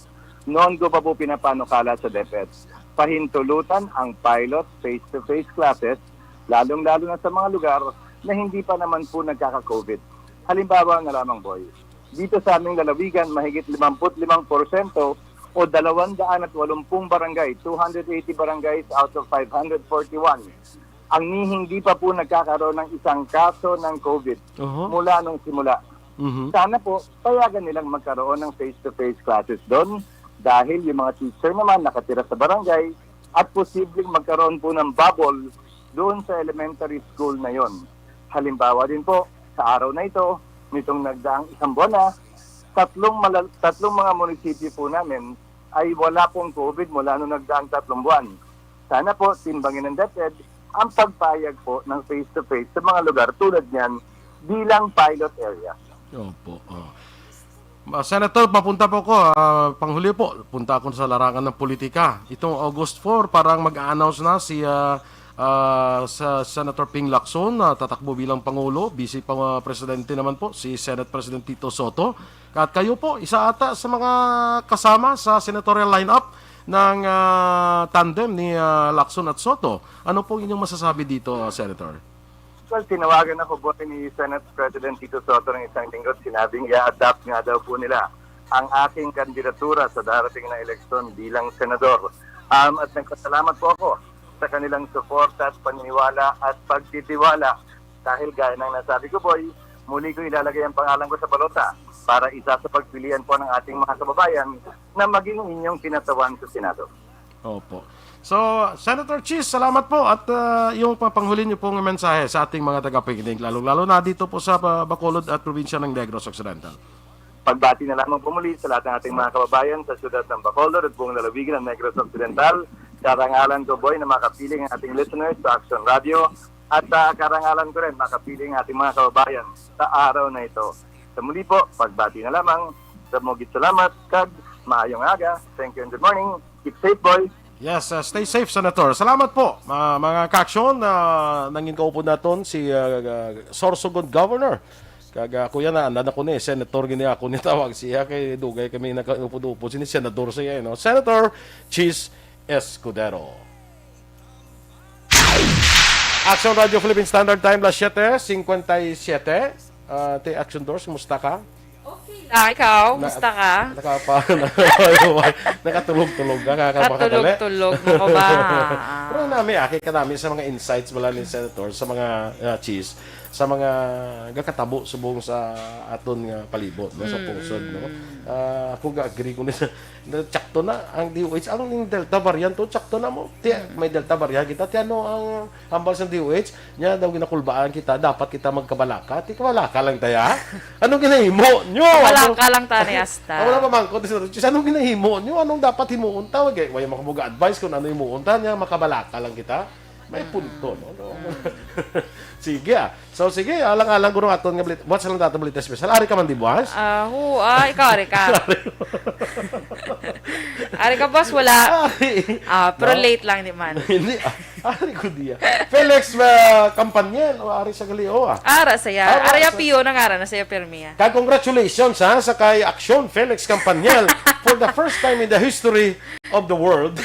Noon ko pa po pinapanukala sa DepEd, pahintulutan ang pilot face-to-face classes, lalong-lalo na sa mga lugar na hindi pa naman po nagkaka-COVID. Halimbawa na lamang, boy, dito sa aming lalawigan, mahigit limampu't limang porsyento o dalawandaan at walumpung barangay, two hundred eighty barangays out of five hundred forty-one, ang ni hindi pa po nagkakaroon ng isang kaso ng COVID Oho. mula nung simula. Mhm. Sana po, payagan nilang magkaroon ng face-to-face classes doon dahil yung mga teacher naman nakatira sa barangay at posibleng magkaroon po ng bubble doon sa elementary school na yon. Halimbawa din po, sa araw na ito, nitong nagdaang isang buwan na, tatlong, malal- tatlong mga munisipyo po namin ay wala pong COVID mula nung nagdaang tatlong buwan. Sana po, timbangin ng DepEd ang pagpayag po ng face-to-face sa mga lugar tulad niyan bilang pilot area. Opo. Oh. Ah, Senator, papunta po ko. Ah, panghuli po, punta ako sa larangan ng politika. Itong August four, parang mag-a-announce na si ah, ah, sa Senator Ping Lacson na tatakbo bilang Pangulo. Vice pa, ah, Presidente naman po, si Senate President Tito Soto. At kayo po, isa ata sa mga kasama sa senatorial lineup ng ah, tandem ni ah, Lacson at Soto. Ano po inyong masasabi dito, Senator? Well, tinawagan ako po ni Senate President Tito Soto ng isang linggo at sinabing i-adapt nga daw po nila ang aking kandidatura sa darating na eleksyon bilang senador. Um, at nagpasalamat po ako sa kanilang suporta at paniniwala at pagtitiwala dahil gaya ng nasabi ko, boy, muli ko ilalagay ang pangalan ko sa balota para isa sa pagpilian po ng ating mga kababayan na maging inyong kinatawan sa Senado. Opo. So, Senator Chis, salamat po at ah, yung papanghuli niyo pong mensahe sa ating mga tagapakinig, lalong-lalo na dito po sa ah, Bacolod at probinsya ng Negros Occidental. Pagbati na lamang po muli sa lahat ng ating mga kababayan sa siyudad ng Bacolod at buong lalawigan ng Negros Occidental. Karangalan ko, boy, na makapiling ang ating listeners sa Action Radio at ah, karangalan ko rin makapiling ang ating mga kababayan sa araw na ito. Sa muli po, pagbati na lamang. Sa mugit salamat, kag maayong aga. Thank you and good morning. Keep safe, boy. Yes, uh, stay safe, Senator. Salamat po, uh, mga ka-action. Uh, nangin kaupod naton si uh, uh, Sorsogon Governor. Kag uh, kuya na, anda na ko ni, senator gini ako ni tawag siya kay dugay kami nakaupod-upod sini senador siya, eh, no? Senator Chis Escudero. Action Radio Philippine Standard Time, las siete cincuenta y siete. Uh, te Action Doors, kumusta ka? Okay lang. Ikaw, kumusta ka? Nakapa, nakatulog-tulog ka, kakapakadali. Katulog-tulog mo ko ba? Pero nami, aki ka nami sa mga insights wala ni Senator, sa mga uh, Chis, sa mga gakatabo subong sa aton nga palibot, no, sa pungsod, no. Ah, ako ga-agree ko ni sa na, tsakto na ang D O H, ang Delta variant to, tsakto na mo. Ti, may Delta variant kita, ti ano ang hambal sa D O H? Nya daw ginakulbaan kita, dapat kita magkabalaka. Ti kabalaka lang taya. Anong ginahimo nyo? Kabalaka lang ta ni asta. Ako lang pamangkot, Sir Chis, anong ginahimo nyo? Anong dapat himuon ta? Wag, wag mo advice kung ano himuon ta, nya makabalaka lang kita. May punto, no? No? Sige, ah. So, sige, alang-alang ko nung aton nga balita. Buwas lang dato balita special. Ari ka man, di buwas? Ah, hu, ah, ikaw, ari ka. Ari ka, boss, wala. Ari. Ah, pero No? late lang, di man. Hindi, ah. Ari ko diya. Felix uh, Campaniel, o ari sa gali, o ah. Ara saya. Ara Ara ya sa- piyo na nga ara na saya pirmi, ah. Kag congratulations ha sa kay Aksyon Felix Campaniel for the first time in the history of the world.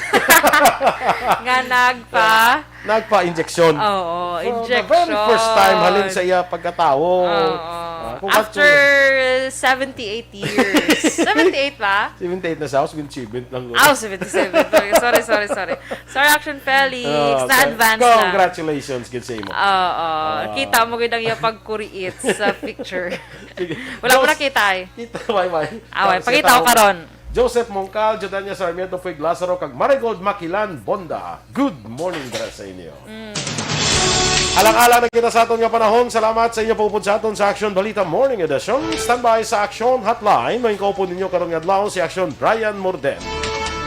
Nga nagpa... Nagpa-injection. Oo, For the injection. very first time halin sa iya pagkatawo. Oo. Ah, After congratulations. seventy-eight years. Seventy-eight ba? Seventy-eight na sa house, seventy-seven lang. Oh, seventy-seven. Sorry, sorry, sorry, sorry. Sorry, Action Felix. Ah, Na advance na. Congratulations, good sa imo. Oo. Kita mo gid ang iya pagkuriit sa picture. Wala ko Dos- nakita eh. Kita, bye-bye. Away, Sa pakita ko tao. karon. Joseph Mongcal, Jordania Sarmiento, Puig Lazaro, kag Marigold Makilan Bonda. Good morning dira sa inyo. Alang-alang na kita sa aton nga panahon. Salamat sa inyo pag-upod sa aton sa Action Balita Morning Edition. Standby sa Action Hotline. May kaupod ninyo karon nga adlaw si Action Brian Morden.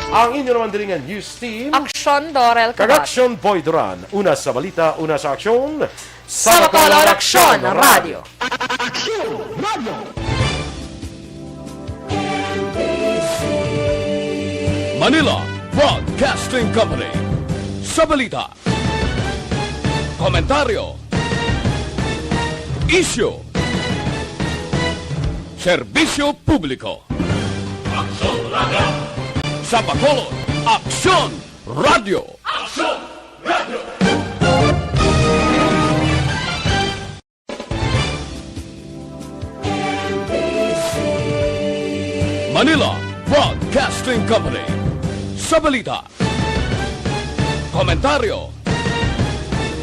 Ang inyo naman diri nga news team. Action Dorel Kag Cabot. Action Boy Duran. Una sa balita, una sa aksyon. Sa Bacolod, Action Radio. Manila Broadcasting Company. Sa balita, komentaryo, isyu, serbisyo publiko. Aksyon Radio. Sa Bacolod, Aksyon Radio. Aksyon Radio. Manila Broadcasting Company. Sa balita, komentaryo,